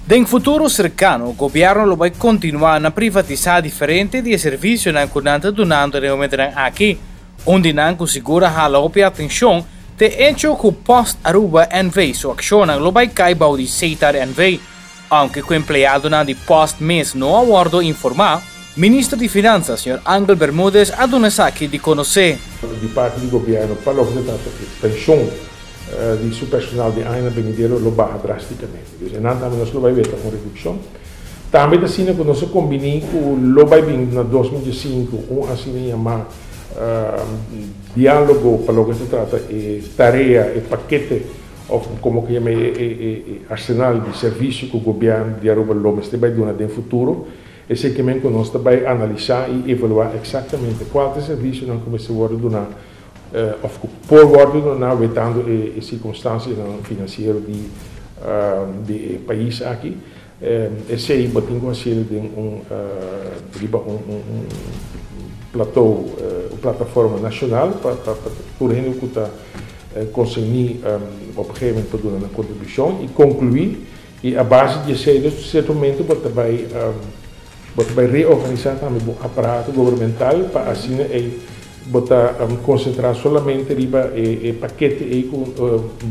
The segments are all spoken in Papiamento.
Den futuro cercano, gobierno lo bay continua na privatisa diferente di e servicionan cu nan ta dunando na e momentonan aki. Un di nan cu sigur a hala hopi atencion t'e hecho cu Post Aruba NV. su accionnan lo bay cay bao di Setar NV. Aunke cu empleadonan di Post mes no a wordo informa, Minister di Finanzas, señor Angel Bermudez a duna esaki di conoce. Di parti di gobierno pa loke ta trata e pension di su personal di añanan benidero lo baha drasticamente. Dus enan tambe nos lo bay weta un reduccion. Tambe ta asina cu nos a combini cu lo bay bin na 2005 un asina yama dialogo pa loke ta trata e tarea, e pakete of como cu yama e arsenal di servicio cu gobierno di Aruba lo mester bay duna den futuro. Esey ke men cu nos ta bay analisa y evalua exactamente cual ta e servicionan cu mester wordo duna of cu por wordo duna wetando e circunstancianan financiero di di e pais aki. Esey bo tin cu haciel den un riba un un plateau, un plataforma nacional pa pa tur hende cu ta concerni op een gegeven moment por duna nan contribucion y conclui. Y a base di esey dus cierto momento bo ta bay bo ta bay reorganisa tambe bo aparato gubernamental pa asina ey bo ta concentra solamente riba e pakete ey cu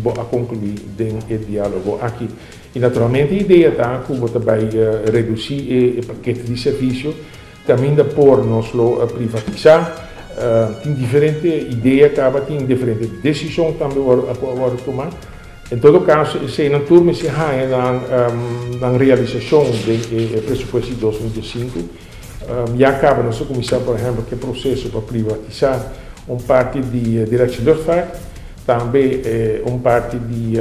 bo a conclui den e dialogo aki. Y naturalmente e idea ta cu bo ta bay reduci e pakete di servicio caminda por nos lo privatisa. Tin diferente idea caba, tin diferente decision tambe cu a wordo tuma. En todo caso eseynan tur mester haña nan nan realisacion den e presupuesto di 2005. Ya caba nos a cuminsa por ehempel cu e proceso pa privatisa un parti di Directie Luchtvaart, tambe un parti di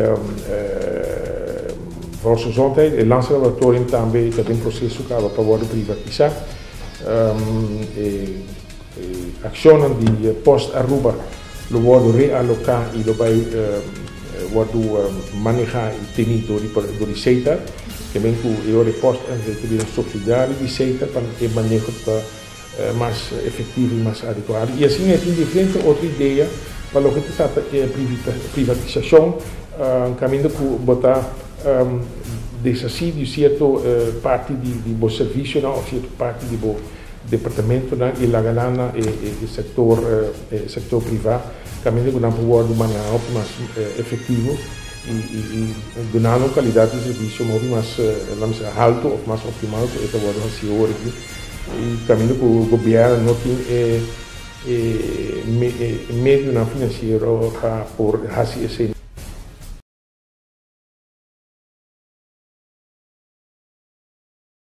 Volksgezondheid, e Landslaboratorium tambe ta den proceso caba pa wordo privatisa. E accionnan di Post Aruba lo wordo realoca y lo bay wordo maneha y teni door di Setar. Ke men cu e ora e Post NV ta bira subsidiario di Setar pa e maneho ta mas efectivo y mas adecuado. Y asina e tin diferente otro idea pa loke ta trata e privatisacion caminda cu bo ta deshaci di cierto parti di bo servicionan of cierto parti di bo departamentonan y laga nan na e sector e sector priva caminda cu nan por wordo maneha hopi mas efectivo y duna nan un calidad di servicio hopi mas laat me say halto of mas optimal cu e ta wordo haci awor aki y caminda cu gobierno no tin e e medionan financiero pa por haci esey.